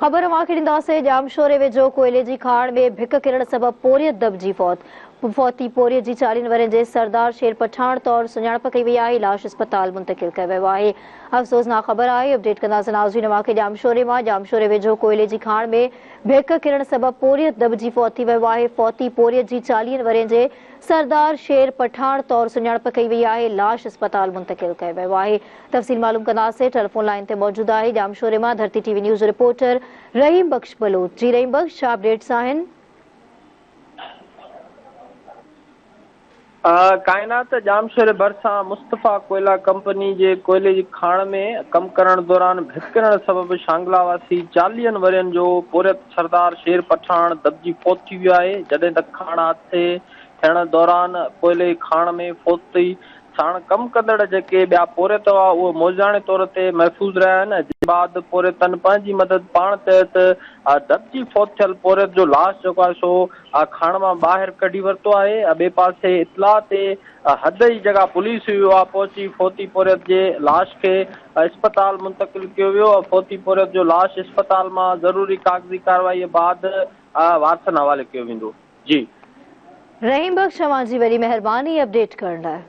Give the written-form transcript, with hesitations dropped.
خبر اوهان کي ڏينداسين، ڄامشوري ويجهو ڪوئلي جي کاڻ ۾ ڀڪ ڪرڻ سبب پورهيت دٻجي فوت. فوتي پورهيت جي چاليهن ورهين جي سردار شير پٺاڻ طور سڃاڻپ ڪئي وئي آهي، لاش اسپتال منتقل ڪيو ويو آهي. افسوسناڪ خبر آهي، اپڊيٽ ڪنداسين ناظرين اوهان کي ڄامشوري مان، ڄامشوري ويجهو ڪوئلي جي کاڻ ۾ ڀيڪ ڪرڻ سبب پورهيت دٻجي فوت ٿي ويو آهي، فوتي پورهيت جي چاليهن ورهين جي سردار شير پٺاڻ طور سڃاڻپ ڪئي وئي آهي، لاش اسپتال منتقل ڪيو ويو آهي. تفصيل معلوم ڪنداسين، ٽيليفون لائين تي موجود آهي ڄامشوري مان ڌرتي ٽي وي نيوز جو رپورٽر رحيم بخش بلوچ. جي رحيم بخش ڇا اپڊيٽس آهن؟ ڪائنات ڄامشوري ڀرسان مصطفيٰ ڪوئلا ڪمپني جي ڪوئلي جي کاڻ ۾ ڪم ڪرڻ دوران ڀتڪرڻ سبب شانگلا واسي چاليهن ورهين جو پورهيت سردار شير پٺاڻ دٻجي فوت ٿي ويو آهي جڏهن ته کاڻ حادثي ٿيڻ دوران ڪوئلي جي کاڻ ۾ فوت ٿي ساڻ ڪم ڪندڙ جيڪي ٻيا پورهيت هئا اهي معجزاڻي طور تي محفوظ رهيا آهن جنهن بعد پورهيتن پنهنجي مدد پاڻ تحت دٻجي فوت ٿيل پورهيت جو لاش جيڪو آهي سو کاڻ مان ٻاهر ڪڍي ورتو آهي ٻئي پاسي اطلاع تي حد جي جڳهه پوليس اها پهچي فوتي پورهيت جي لاش کي اسپتال منتقل ڪيو ويو فوتي پورهيت جو لاش اسپتال مان ضروري ڪاغذي ڪارروائي بعد وارثن حوالي ڪيو ويندو جي. رحيم بخش اوهان جي وڏي مهرباني اپڊيٽ ڪرڻ لاء.